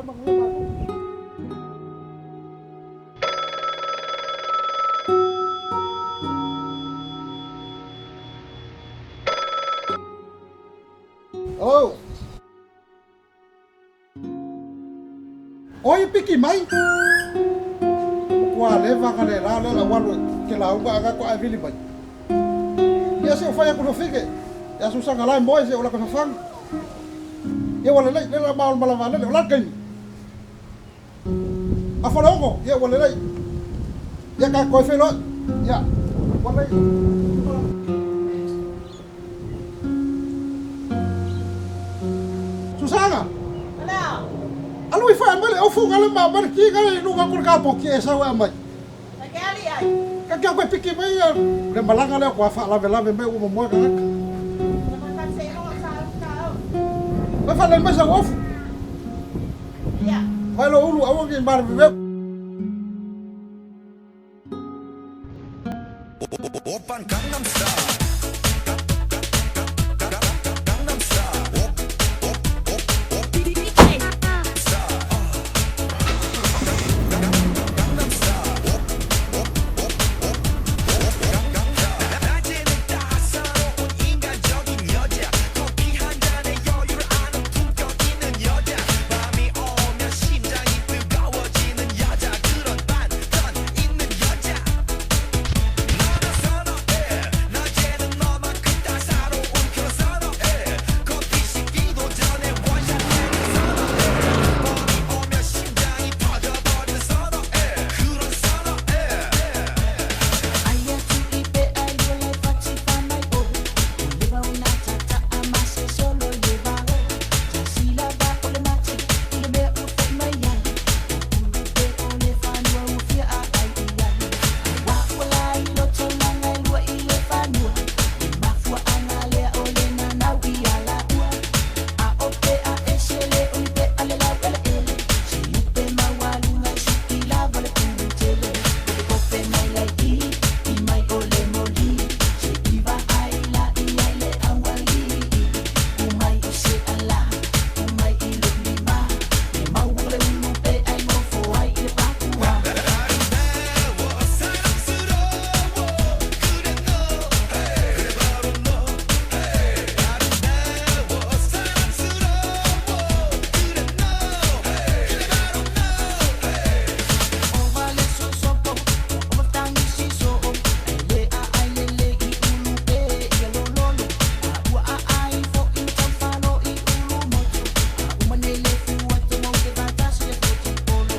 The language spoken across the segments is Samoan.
Ae manuia matou. Hello. Oi piki mai. Kua leva ka le la le la walu ke la uga aga ko avili mai. Ia se o fai aku no fike. Ia susanga lai moe se o la ka fafang. Ia wala lei le la maol malava le o la kaimi. A falaogo, ia ua lelei. Ia ka koe feiloai. Ia, ua lelei. Susana! Alu i whae mai le ofu ngale ma mai le ki ngale i luga kore ka poki e sau e amai. Ka kia koe piki mai ia le malaga lea kua whaalave lave mai ua momoe ka aka. Mai whalei mai sau ofu. Vai lo ulu aua ki maraveveu. Oppan Gangnam Style. Gangnam Style. Op, op, op, op. Style. Gangnam Style. Op, op, op, op, op. 낮에는 따사로운 인간적인 여자 커피 한 잔에 여유를 아는 품격 있는 여자 밤이 오면 심장이 뜨거워지는 여자 그런 반전 있는 여자 너는 선어해 낮에는 너만큼 따사로운 그런 선어해 커피 식기도 전에 원샷 되는 선어해 밤이 오면 심장이 터져버리는 선어해 그런 선어해 Aia tuʻi pe ai o le fati fa mai o O leva o nā tata a ma se solo le vao Tasi lava o le mati i le mea ua foʻi mai ai O ulu pe o le fanua ua fia a ai i ai Aua ua lai loto langa e lua i le fanua Le mafuaʻaga lea o le nanau i ala ua A o pe a ese le uli pe a le lau eleele Se lupe maualuga e siki lava le pulutele Kope mai lai i, i mai o le moli Se iva ai la i ai le aualii Umai o se ala, umai i le lima Le maua le ulu pe ai nofo ai i le pakua 아름다워 사랑스러워 그래 너 그래 바로 너 아름다워 사랑스러워 그래 너 그래 바로 너 O vale sosopo, o matangi siso Ai le a ai le le i ulu pe i a lololo A ua a ai fo i taufalo i ulu motu A uma nei le fua te mau te vatasi le foti polo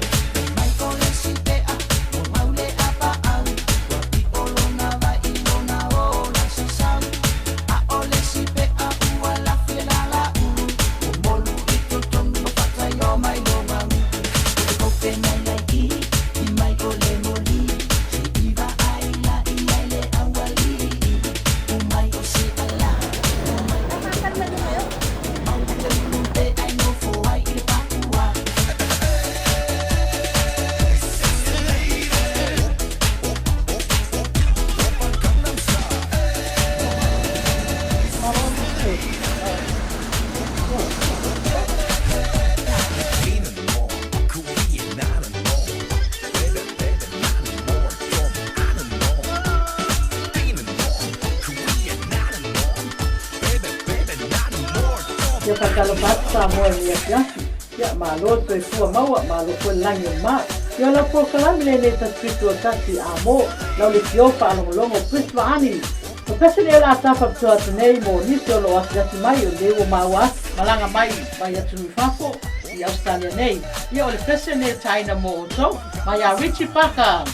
Mai o le si pea, o mau le a pa au Ua pi o lona vai i lona o la sasau A o le si pea ua lafi le lala ulu O molu i totonu ma fatai o mai longa utu Te kope mai lai i, i mai o le moli Se iva ai la i ai le aualii Umai o se ala, umai Mau le ulu pe ai nofo ai i le pakua 니는 뭐그 위에 나는 놈 baby baby 나는 뭘 좀 아는 놈 뛰는 놈그 위에 나는 놈 baby baby 나는 뭘좀 Ia faatalofa atu Samoa i lenei afiafi. Ia, malo le soifua maua, malo foi le lagi o le ma. Ia, o lau polokalame lenei tasi fitu o tasi a mo, lau lekiō faalogologo Chris Vaani. O pese lea o le a tafaapitoa atu nei mo nisi o loo asiasi mai o lenei ua maua atu malaga mai mai atunuu i fafo i Ausetalia nei. Ia, o le pese lenei e taina mo outou mai iā Richie Parker.